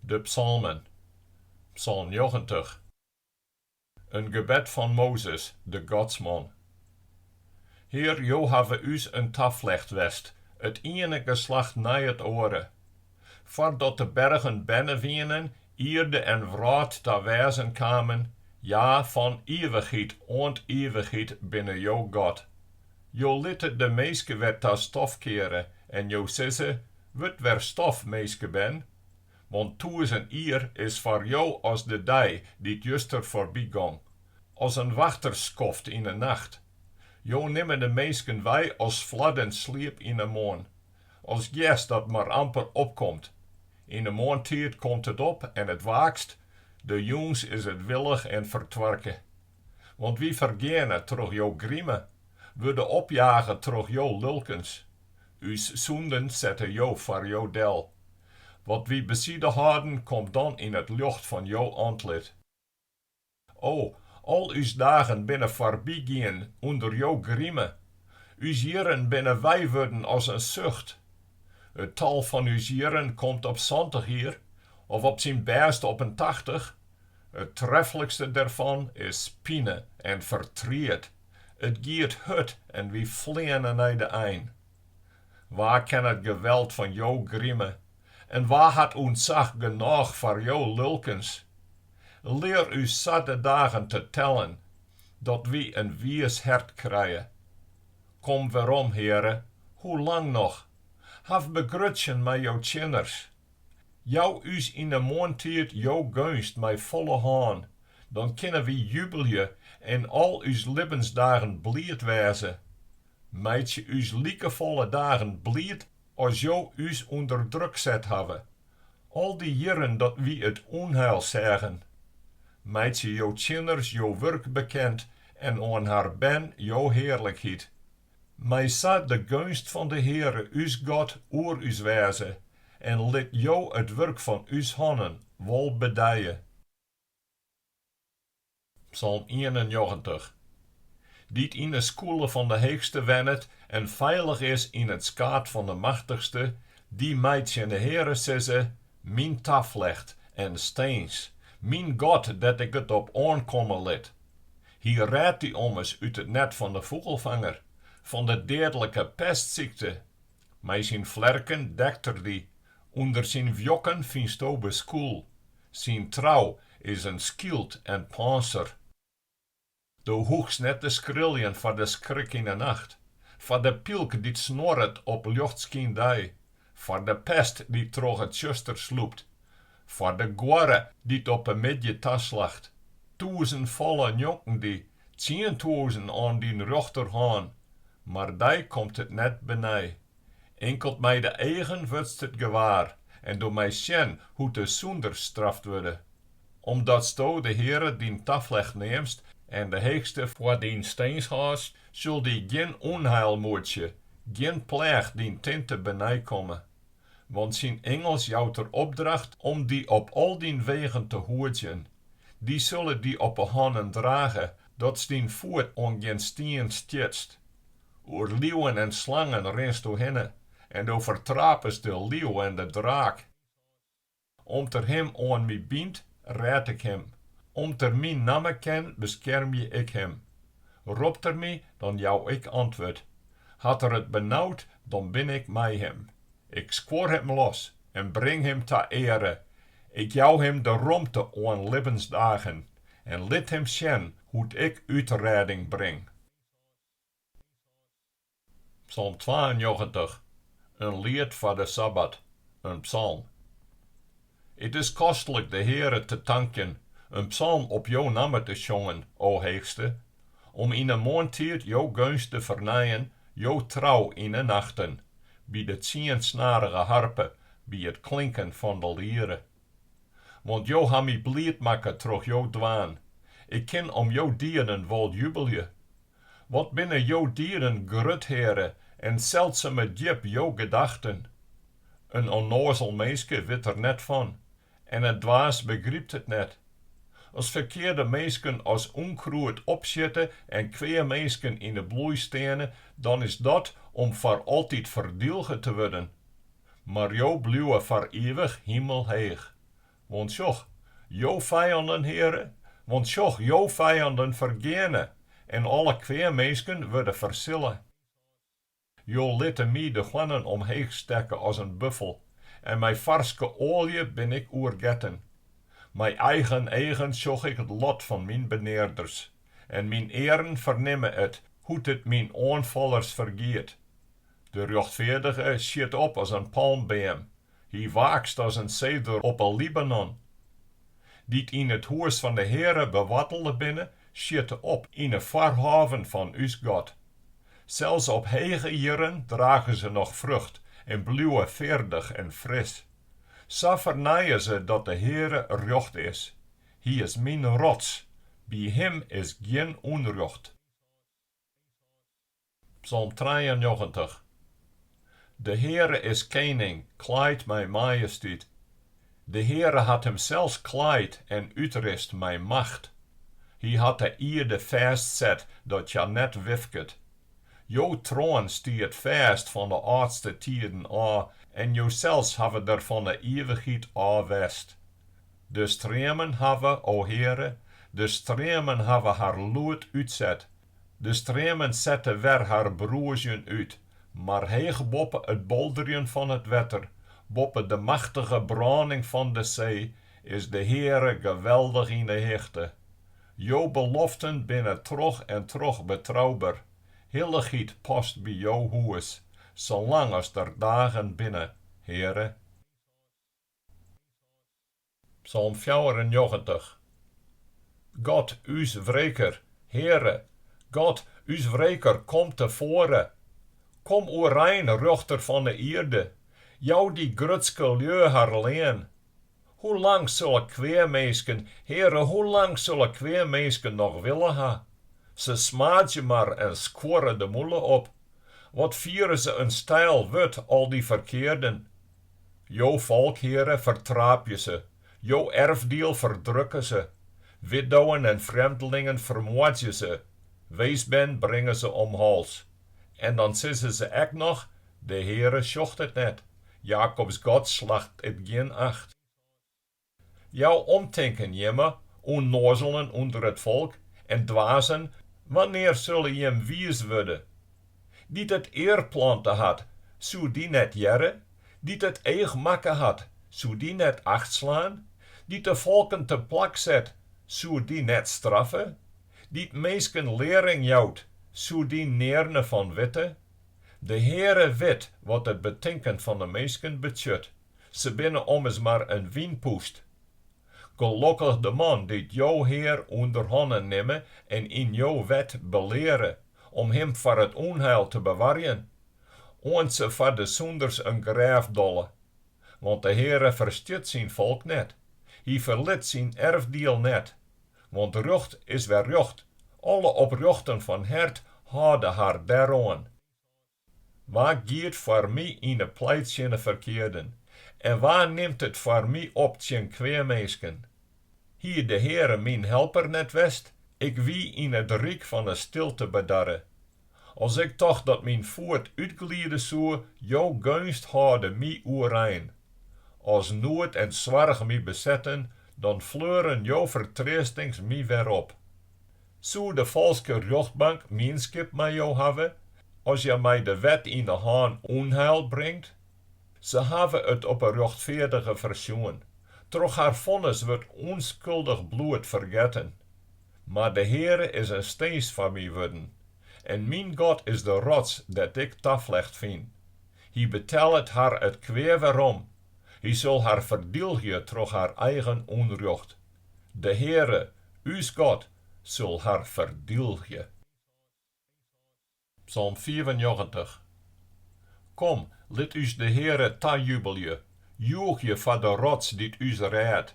De Psalmen. Psalm 90. In gebed fan Mozes, de Godsman. Hear, Jo hawwe ús in taflecht west, it iene geslacht nei it oare. Foardat de bergen berne wienen, ierde en wrâld ta wêzen kamen, ja, fan ivichheid oant ivichheid binne Jo God. Jo litte de minske wer ta stof keare en Jo sizze, Wurd wer stof, minskebern. Want 1000 jier is foar Jo as de dei dy't juster foarby gong, as in wachterskoft yn 'e nacht. Jo nimme de minsken wei as fladden sliep yn 'e moarn, as gjers dat mar amper opkomt. Yn 'e moarntiid komt it op en it waakst, de jûns is it willich en fertoarke. Want wy fergeane troch jo grime, wurde opjage troch jo lulkens. Us sûnden sette Jo foar Jo del. Wat wy beside hâlden komt dan yn it ljocht fan jo antlit. O, al ús dagen binne foarbygien ûnder jo grime, ús jierren binne weiwurden as in sucht. It tal fan ús jierren komt op 70 jier, of op syn bêst op in 80. It treflikste derfan is pine en fertriet. It giet hurd en wy fleane nei de ein. Wa ken it geweld fan jo grime? En wa hat ûntsach genôch foar jo lulkens? Lear ús sa de dagen te tellen, dat wy in wiis hert krije. Kom werom, Heare, hoe lang noch? Haw begrutsjen mei jo tsjinners. Jou ús yn 'e moarntiid jo geunst mei folle hân, dan kinne wy jubelje en al ús libbensdagen bliid wêze. Meitsje ús likefolle dagen bliid as Jo ús ûnder druk set hawwe, al dy jierren dat wy it ûnheil seagen. Meitsje jo tsjinners jo wurk bekend en oan har bern jo hearlikheid. Mei sa de geunst fan de Heare ús God oer ús wêze en lit Jo it wurk fan ús hannen wol bedije. Psalm 91. Dy't yn 'e skûle fan de Heechste wennet en feilich is yn it skaad fan de Machtichste, dy mei tsjin de Heare sizze, Myn taflecht en stins, myn God dêr't ik it op oankomme lit. Hy rêdt dy ommers út it net fan de fûgelfanger, fan de deadlike pestsykte. Mei syn flerken dekt er dy, ûnder syn wjokken fynsto beskûl. Syn trou is in skyld en pânser. Do hoechst net te skriljen foar de skrik yn 'e nacht, foar de pylk dy't snuorret op ljochtskyndei, foar de pest dy't troch it tsjuster slûpt, foar de goarre dy't op 'e middei taslacht. 1000 falle njonken dy, 10,000 oan dyn rjochterhân, mar dy komt it net benei. Inkeld mei de eagen wurdst it gewaar en do meist sjen hoe't de sûnders straft wurde. Omdatsto de Heare dyn taflecht neamst en de Heechste foar dyn stins hâldst, sil dy gjin ûnheil moetsje, gjin pleach dyn tinte benei komme. Want syn ingels jout er opdracht om dy op al dyn wegen te hoedzjen. Dy sille dy op 'e hannen drage, datst dyn foet oan gjin stien stjitst. Oer liuwen en slangen rinsto hinne, en do fertrapest de liuw en de draak. Om't er him oan my bynt, rêd ik him. Om't er myn namme ken, beskermje ik him. Ropt er my, dan jou ik antwurd. Hat er it benaud, dan bin ik mei him. Ik skuor him los en bring him ta eare. Ik jou him de romte oan libbensdagen en lit him sjen hoe't ik útrêding bring. Psalm 92, in liet foar de sabbat, in psalm. It is kostlik de Heare te tankjen, in psalm op jo namme te sjongen, o Heechste, om yn 'e moarntiid jo geunst te fernijen, jo trou yn 'e nachten, by de tsiensnarige harpe, by it klinken fan de liere. Want Jo ha my bliid makke troch jo dwaan, ik kin om jo dieden wol jubelje. Wat binne jo dieden grut, Heare, en seldsume djip jo gedachten! In onnoazel minske wit der net fan, en in dwaas begrypt it net. As ferkearde minsken as ûnkrûd opsjitte en kwea minsken yn 'e bloei steane, dan is dat om foar altyd ferdylge te wurden. Mar Jo bliuwe foar ivich himelheech. Want sjoch, jo fijannen, Heare, want sjoch, jo fijannen fergeane en alle kweaminsken wurde fersille. Jo litte my de hoarnen omheech stekke as in buffel, en mei farske oalje bin ik oergetten. Mei eigen eagen sjoch ik it lot fan myn benearders, en myn earen fernimme it, hoe't it myn oanfallers fergiet. De rjochtfeardige sjit op as in palmbeam, hy waakst as in seder op 'e Libanon. Dy't yn it hûs fan de Heare bewoartele binne, sjitte op yn 'e foarhôven fan ús God. Sels op hege jierren drage se noch frucht en bliuwe feardich en fris. Sa fernije se dat de Heare rjocht is. Hy is myn rots, by Him is gjin ûnrjocht. Psalm 93. De Heare is kening, klaaid mei majesteit. De Heare hat himsels klaaid en útrist mei macht. Hy hat de ierde fêstset dat hja net wifket. Jo troan stiet fêst fan de âldste tiden ôf en Josels hawwe der fan 'e ivichheid ôf west. De streamen hawwe, o Heare, de streamen hawwe har lûd útset, de streamen sette wer har brûzjen út, mar heech boppe it bolderjen fan it wetter, boppe de machtige brâning fan de see, is de Heare geweldich yn 'e hichte. Jo beloften binne troch en troch betrouber. Hillichheid past by jo hûs, salang as der dagen binne, Heare. Psalm 94. God, ús wreker, Heare, God, ús wreker, kom tefoare. Kom oerein, rjochter fan 'e ierde, jou dy grutske lju har lean. Hoe lang sille kweaminsken, Heare, hoe lang sille kweaminsken noch wille ha? Se smaadzje mar en skuorre de mûle op. Wat fiere se in steil wurd, al dy ferkearden. Jo folk, Heare, fertraapje se, jo erfdiel ferdrukke se. Widdowen en frjemdlingen fermoardzje se, weesbern bringe se om hals. En dan sizze se ek noch, De Heare sjocht it net, Jakobs God slacht it gjin acht. Jou omtinken, jimme, ûnnoazelen ûnder it folk, en dwazen, wannear sille jim wiis wurde? Dy't it ear plante hat, soe dy net hearre? Dy't it each makke hat, soe dy net acht slaan? Dy't de folken te plak set, soe dy net straffe? Dy't minsken learing jout, soe dy nearne fan witte? De Heare wit wat it betinken fan de minsken betsjut, se binne ommers mar in wynpûst. Gelokkich de man dy't Jo, Hear, ûnder hannen nimme en yn jo wet beleare, om him foar it ûnheil te bewarjen, oant se foar de sûnders in grêf dolle. Want de Heare ferstjit syn folk net, Hy ferlit syn erfdiel net. Want rjocht is wer rjocht, alle oprjochten fan hert hâlde har dêroan. Wa giet foar my yn 'e pleit tsjin 'e ferkearden, en wa nimt it foar my op tsjin kweaminsken? Hie de Heare myn helper net west, ik wie yn it ryk fan 'e stilte bedarre. As ik tocht dat myn foet útglide soe, jo geunst hâlde my oerein. As noed en soarch my besetten, dan fleuren jo fertreastings my wer op. Soe de falske rjochtbank mienskip mei jo hawwe, as hja mei de wet yn 'e hân ûnheil bringt? Se hawwe it op 'e rjochtfeardige fersjoen, troch har fonnis wurdt ûnskuldich bloed fergetten. Mar de Heare is in stins foar my wurden, en myn God is de rots dêr't ik taflecht fyn. Hy betellet har it kwea werom, Hy sil har ferdylgje troch har eigen ûnrjocht. De Heare, ús God, sil har ferdylgje. Psalm 95. Kom, lit ús de Heare tajubelje, jûchje foar de rots dy't ús rêdt.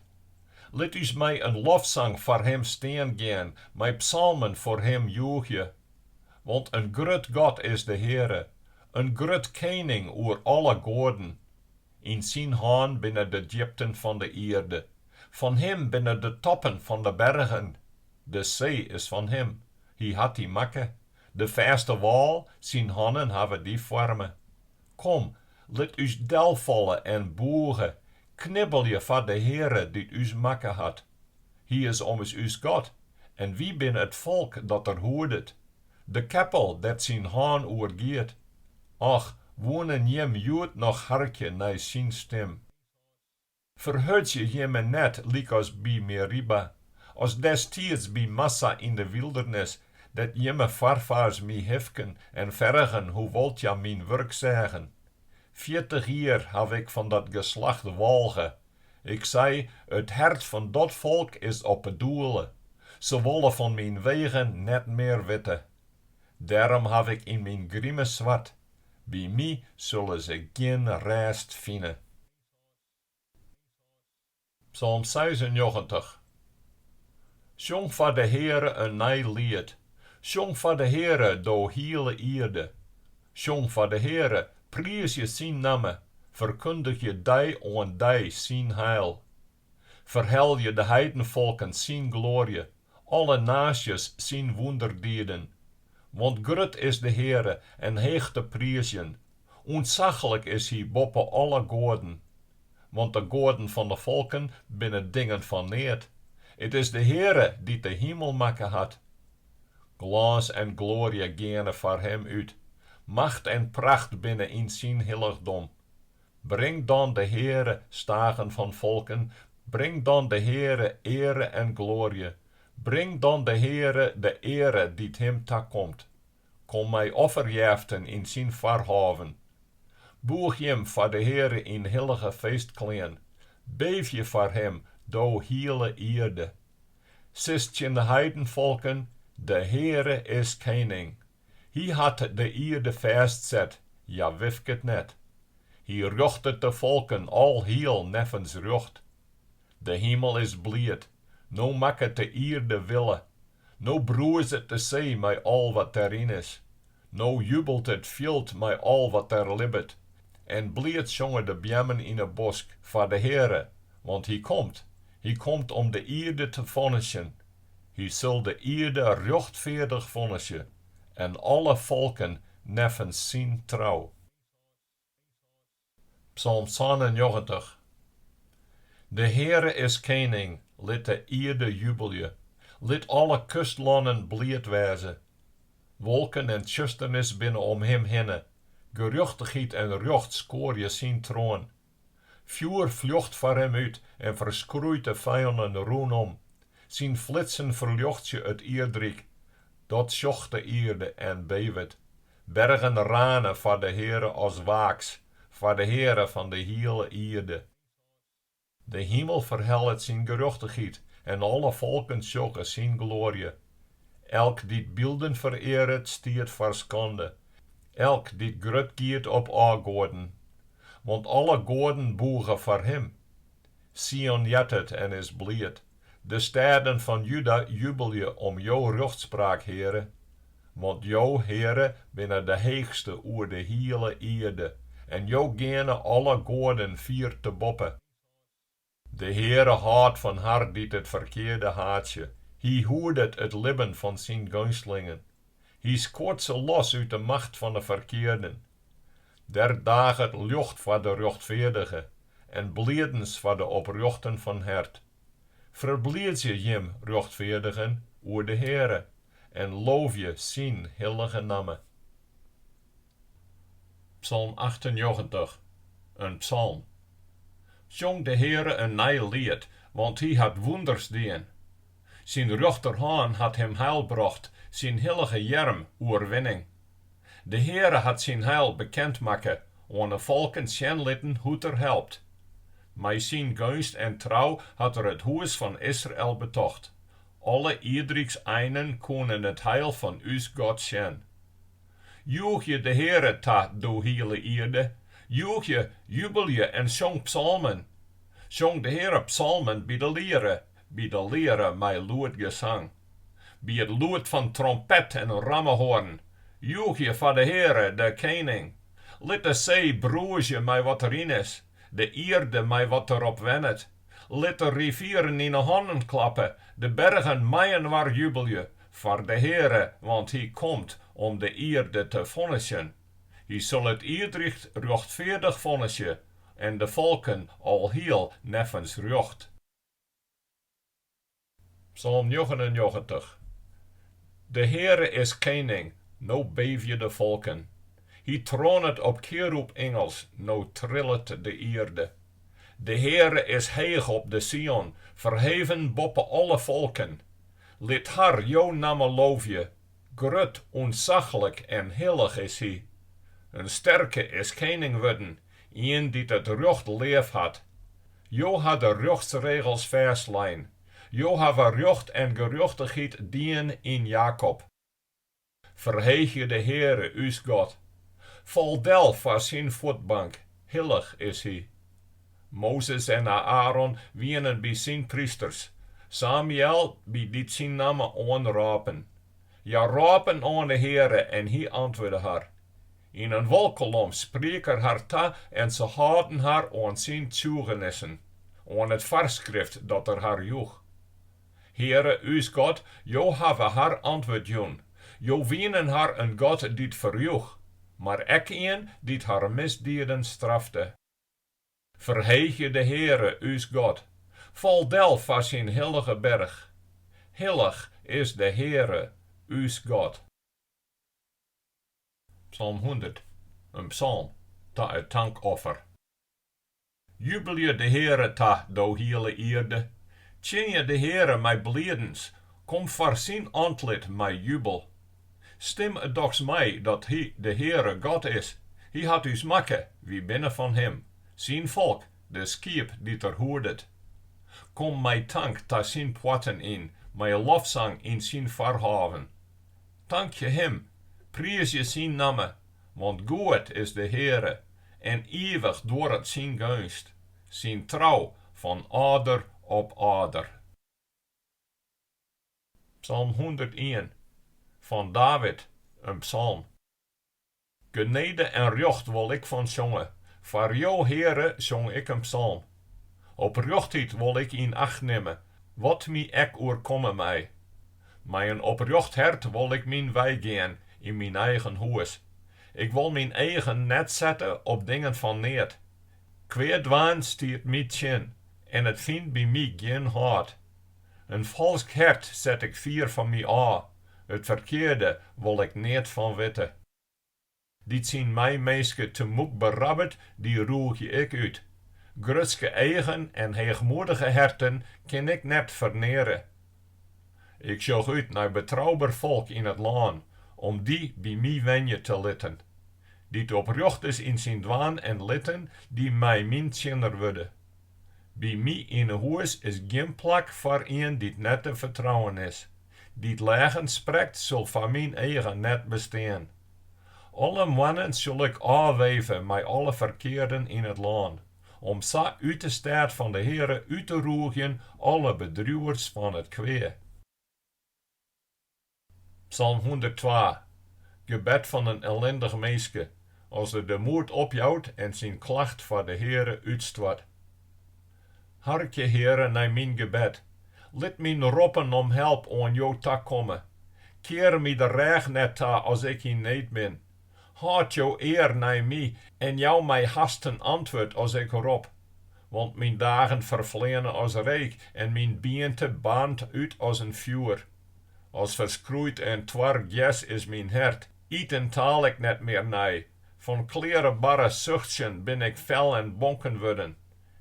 Lit ús mei in lofsang foar Him stean gean, mei psalmen foar Him jûchje. Want in grut God is de Heare, in grut Kening oer alle goaden. Yn syn hân binne de djipten fan de ierde, fan Him binne de toppen fan de bergen. De see is fan Him, Hy hat dy makke, de fêste wâl, syn hannen hawwe dy foarme. Kom, lit ús delfalle en bûge, Knibbelje foar de Heare dy't ús makke hat. Hy is ommers ús God, en wy binne it folk dat Er hoedet, de keppel dêr't syn hân oer giet. Och, woenen jim hjoed noch harkje nei syn stim. Ferhurdzje jimme net lykas by Meriba, as destiids by Massa yn de wyldernis, dêr't jimme foarfaars my hifken en fergen hoewol't hja myn wurk seagen. 40 jier haw ik fan dat geslacht walge. Ik sei, It hert fan dat folk is op 'e doele. Se wolle fan myn wegen net mear witte. Dêrom haw ik yn myn grime sward, By my sulle se gjin rêst fine. Psalm 96. Sjong foar de Heare in nij liet, sjong foar de Heare, do hiele ierde. Sjong foar de Heare, priizje syn namme, ferkundigje dei oan dei syn heil. Ferhelje de heidenfolken syn gloarje, alle naasjes syn wûnderdieden. Want grut is de Heare en heech te priizjen, ûntsachlik is Hy boppe alle goaden. Want de goaden fan de folken binne dingen fan neat, it is de Heare dy't de himel makke hat. Glâns en gloarje geane foar Him út, macht en pracht binne yn syn hillichdom. Bring dan de Heare, stagen fan folken, bring dan de Heare eare en gloarje, bring dan de Heare de eare dy't Him takomt. Kom mei offerjeften yn syn foarhôven. Bûch jim foar de Heare yn hillige feestklean, beevje foar Him, do hiele ierde. Sis tsjin de heidenfolken, De Heare is kening. Hy hat de ierde fêstset, hja wifket net. Hy rjochtet de folken alhiel neffens rjocht. De himel is bliid, no makket de ierde wille. No brûzet de see mei al wat deryn is. No jubelt it fjild mei al wat der libbet. En bliid sjonge de beammen yn 'e bosk foar de Heare, want Hy komt, Hy komt om de ierde te fonnisjen. Hy sil de ierde rjochtfeardich fonnisje en alle folken neffens syn trou. Psalm 97. De Heare is kening, lit de ierde jubelje, lit alle kustlannen bliid wêze. Wolken en tsjusternis binne om Him hinne, gerjochtichheid en rjocht skoarje syn troan. Fjoer fljocht foar Him út en ferskroeit de fijannen rûnom. Syn flitsen ferljochtsje it ierdryk. Dat sjocht de ierde en bevet. Bergen rane foar de Heare as waaks, foar de Heare fan de hiele ierde. De himel ferhellet syn gerjochtichheid en alle folken sjogge syn gloarje. Elk dy't bylden ferearet, stiet foar skande, elk dy't grut giet op ôfgoaden. Want alle goaden bûge foar him. Sion heart it en is bliid. De stêden fan Juda jubelje om jo rjochtspraak, Heare. Want Jo, Heare, binne de Heechste oer de hiele ierde, en Jo geane alle goaden fier te boppe. De Heare hâldt fan har dy't it ferkearde haatsje, Hy hoedet it libben fan syn geunstlingen. Hy skuort se los út de macht fan 'e ferkearden. Der daget ljocht foar de rjochtfeardige en bliidens foar de oprjochten fan hert. Ferbliidzje jim, rjochtfeardigen, oer de Heare en loovje syn hillige namme. Psalm 98, in psalm. Sjong de Heare in nij liet, want Hy hat wûnders dien. Syn rjochterhân hat him heil brocht, syn hillige earm oerwinning. De Heare hat syn heil bekend makke, oan 'e folken sjen litten hoe't Er helpt. Mei syn geunst en trou hat Er it hûs fan Israel betocht. Alle ierdrykseinen koenen it heil fan ús God sjen. Jûchje de Heare ta, do hiele ierde, jûchje, jubelje en sjong psalmen. Sjong de Heare psalmen by de liere, by de liere mei lûd gesang. By it lûd fan trompet en rammehoarn, jûchje foar de Heare, de Kening. Lit de see brûzje mei wat deryn is, de ierde mei wat derop wennet. Lit de rivieren yn 'e hannen klappe, de bergen mei-inoar jubelje foar de Heare, want Hy komt om de ierde te fonnisjen. Hy sil it ierdryk rjochtfeardich fonnisje. en de folken alhiel neffens rjocht. Psalm 99 De Heare is kening, no beevje de folken. Hy troanet op kearûb-ingels, no trillet de ierde. De Heare is heech op de Sion, ferheven boppe alle folken. Lit har jo namme loovje, grut, ûntsachlik en hillich is Hy. In sterke is kening wurden, ien dy't it rjocht leaf hat. Jo ha de rjochtsregels fêstlein. Jo hawwe rjocht en gerjochtichheid dien yn Jakob. Ferheegje de Heare, ús God. Fal del foar syn fuotbank, hillich is Hy. Mozes en Aäron wienen by syn prysters, Samuël by dy't syn namme oanrôpen. Hja rôpen oan de Heare en Hy antwurde har. Yn in wolkkolom spriek Er har ta en se hâlden har oan syn tsjûgenissen, oan it foarskrift dat Er har joech. Heare, ús God, Jo hawwe har antwurd jûn. Jo wienen har in God dy't ferjoech, mar ek ien dy't har misdieden strafte. Ferheegje de Heare, ús God. Fal del foar syn hillige berch. Hillich is de Heare, ús God. Psalm 100, in psalm ta it tankoffer. Jubelje de Heare ta, do hiele ierde. Tsjinje de Heare mei bliidens, kom foar syn antlit mei jubel. Stim it dochs mei dat Hy de Heare God is. Hy hat ús makke, wy binne fan Him, syn folk, de skiep dy't Er hoedet. Kom mei tank ta syn poarten yn, mei lofsang yn syn foarhôven. Tankje Him, priizje syn namme, want goed is de Heare, en ivich duorret syn geunst, syn trou fan âlder op âlder. Psalm 101, fan David, in psalm. Genede en rjocht wol ik fan sjonge, foar Jo, Heare, sjong ik in psalm. Oprjochtheid wol ik yn acht nimme, wat my ek oerkomme mei. Mei in oprjocht hert wol ik myn wei gean yn myn eigen hûs. Ik wol myn eagen net sette op dingen fan neat. Kwea dwaan stiet my tsjin en it fynt by my gjin hâld. In falsk hert set ik fier fan my ôf, it ferkearde wol ik neat fan witte. Dy't syn meiminske temûk berabbet, dy roegje ik út. Grutske eagen en heechmoedige herten kin ik net ferneare. Ik sjoch út nei betrouber folk yn it lân, om dy by my wenje te litten. Dy't oprjocht is yn syn dwaan en litten, dy mei myn tsjinner wurde. By my yn 'e hûs is gjin plak foar ien dy't net te fertrouwen is. Dy't leagens sprekt, sil foar myn eagen net bestean. Alle moannen sil ik ôfweve mei alle ferkearden yn it lân, om sa út 'e stêd fan de Heare út te roegjen alle bedriuwers fan it kwea. Psalm 102, Gebed fan in ellindich minske, as er de moed opjout en syn klacht foar de Heare útstoart. Harkje, Heare, nei myn gebed. Lit myn roppen om help oan Jo takomme. Kear my de rêch net ta as ik yn need bin. Hâld jo ear nei my en jou my hasten antwurd as ik rop. Want myn dagen ferfleane as reek en myn biente baarnt út as in fjoer. As ferskroeid en toar gjers is myn hert, iten taal ik net mear nei, fan klearebarre suchtsjen bin ik fel en bonken wurden.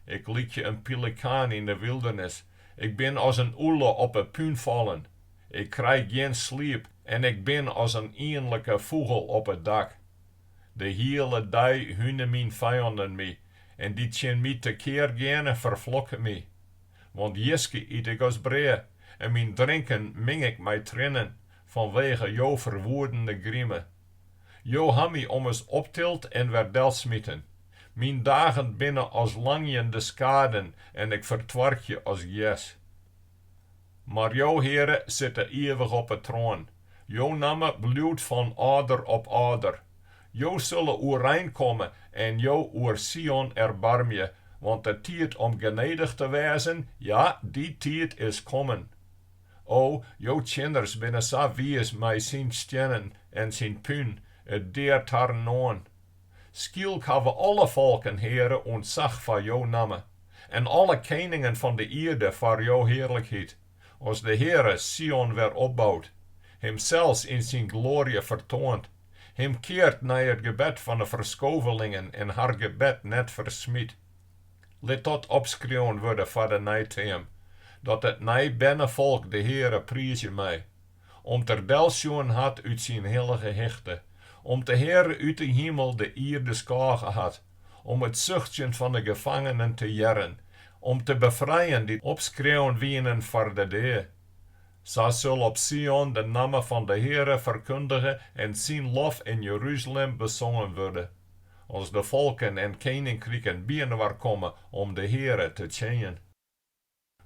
Ik lykje in pelikaan yn de wyldernis, ik bin as in ûle op 'e púnfallen. Ik krij gjin sliep en ik bin as in ienlike fûgel op it dak. De hiele dei hune myn fijannen my en dy't tsjin my tekear geane ferflokke my. Want jiske yt ik as brea, en myn drinken ming ik mei triennen, fanwege jo ferwoedende grime. Jo ha my ommers optild en wer delsmiten. Myn dagen binne as langjende skaden en ik fertoarkje as gjers. Mar Jo, Heare, sitte ivich op 'e troan. Jo namme bliuwt fan âlder op âlder. Jo sille oerein komme en jo oer Sion erbarmje, want de tiid om genedich te wêzen, ja, dy tiid is kommen. O, jo tsjinners binne sa wiis mei syn stiennen en syn pún, it deart harren oan. Skielk hawwe alle folken, Heare, ûntsach foar jo namme, en alle keningen fan de ierde foar jo hearlikheid, as de Heare Sion wer opbout, Himsels yn syn gloarje fertoant, Him keart nei it gebed fan 'e ferskovelingen en har gebed net fersmyt. Lit dat opskreaun wurde foar de neiteam, dat it nijberne folk de Heare priizje mei. Om't Er delsjoen hat út syn hillige hichte, om't de Heare út 'e himel de ierde skôge hat, om it suchtsjen fan 'e gefangenen te hearren, om te befrijen dy't opskreaun wienen foar de dea. Sa sil op Sion de namme fan de Heare ferkundige en syn lof yn Jeruzalem besongen wurde, as de folken en keninkriken byinoar komme om de Heare te tsjinjen.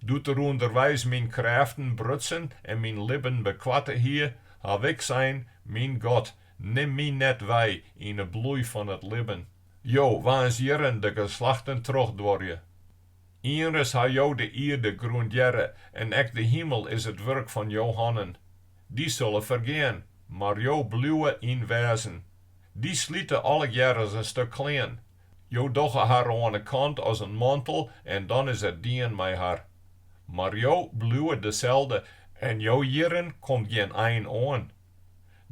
Doe't Er ûnderweis myn krêften brutsen en myn libben bekoarte hie, haw ik sein, Myn God, nim my net wei yn 'e bloei fan it libben, Jo, waans jierren de geslachten trochduorje. Ienris ha Jo de ierde grûndearre en ek de himel is it wurk fan jo hannen. Dy sille fergean, mar Jo bliuwe yn wêzen. Dy slite allegear as in stik klean. Jo dogge har oan 'e kant as in mantel en dan is it dien mei har. Mar Jo bliuwe deselde en jo jierren komt gjin ein oan.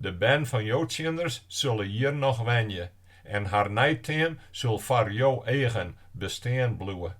De bern fan jo tsjinners sille hjir noch wenje en har neiteam sil foar jo eagen bestean bliuwe.